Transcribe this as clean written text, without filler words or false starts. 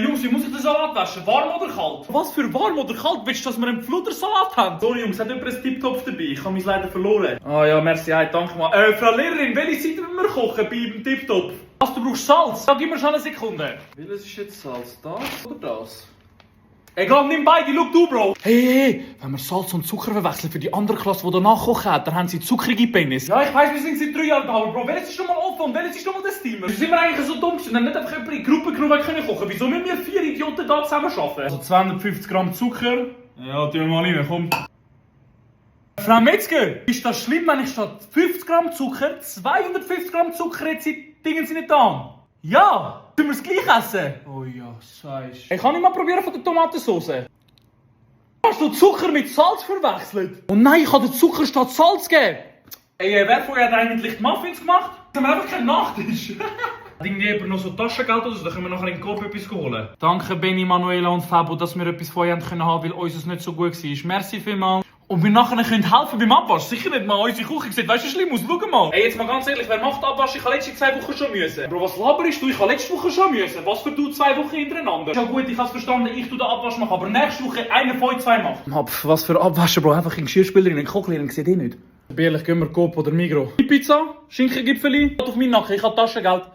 Jungs, wie muss ich den Salat waschen? Warm oder kalt? Was für warm oder kalt? Willst du, dass wir einen Fludersalat haben? Sorry Jungs, hat jemand einen Tiptopf dabei? Ich habe mein leider verloren. Ah ja, merci, hey, danke mal. Frau Lehrerin, welche Seite müssen wir kochen beim Tiptopf? Was, du brauchst Salz? Sag gib mir schon eine Sekunde. Welches ist jetzt Salz? Das oder das? Egal, nimm beide, schau du, Bro! Hey, wenn wir Salz und Zucker verwechseln für die andere Klasse, die danach kochen hat, dann haben sie zuckrige Penis. Ja, ich weiss, wir sind seit 3 Jahren da, aber Bro, welches ist schon mal offen und welches ist schon mal das Team? Wieso sind wir eigentlich so dumm gewesen? Dann nicht einfach jemand in die Gruppe genommen können kochen. Wieso müssen wir 4 Idioten da zusammen arbeiten? Also 250 Gramm Zucker. Ja, tun wir mal rein, komm. Frau Metzger, ist das schlimm, wenn ich statt 50 Gramm Zucker 250 Gramm Zucker jetzt die Dinge nicht an? Ja! Sollen wir es gleich essen? Oh ja, sagst du. Ich kann nicht mal probieren von der Tomatensauce. Hast du Zucker mit Salz verwechselt? Oh nein, ich habe den Zucker statt Salz gegeben. Ey, wer von euch hat eigentlich die Muffins gemacht? Das haben wir einfach keinen Nachtisch. Hat irgendjemand noch so Taschengeld oder so? Dann können wir nachher in den Korb etwas holen. Danke Benny, Manuela und Fabo, dass wir etwas von euch haben können, weil unseres nicht so gut war. Merci vielmals. Und wir nachher können helfen beim Abwasch. Sicher nicht mal unsere Küche sieht, weißt du, schlimm aus. Schau mal. Ey, jetzt mal ganz ehrlich, wer macht Abwasch? Ich habe letzte 2 Wochen schon müssen. Bro, was laberst du? Ich habe letzte Woche schon müssen. Was für du 2 Wochen hintereinander? Ja gut, ich habe es verstanden, ich tue den Abwasch machen, aber nächste Woche einer von euch 2 macht. Was für Abwaschen, Bro? Einfach in Geschirrspülerin, in Kochlerin, seht ihr nicht. Ehrlich, gehen wir Coop oder Migros. Die Pizza, Schinkengipfeli, auf meinen Nacken, ich habe Taschengeld.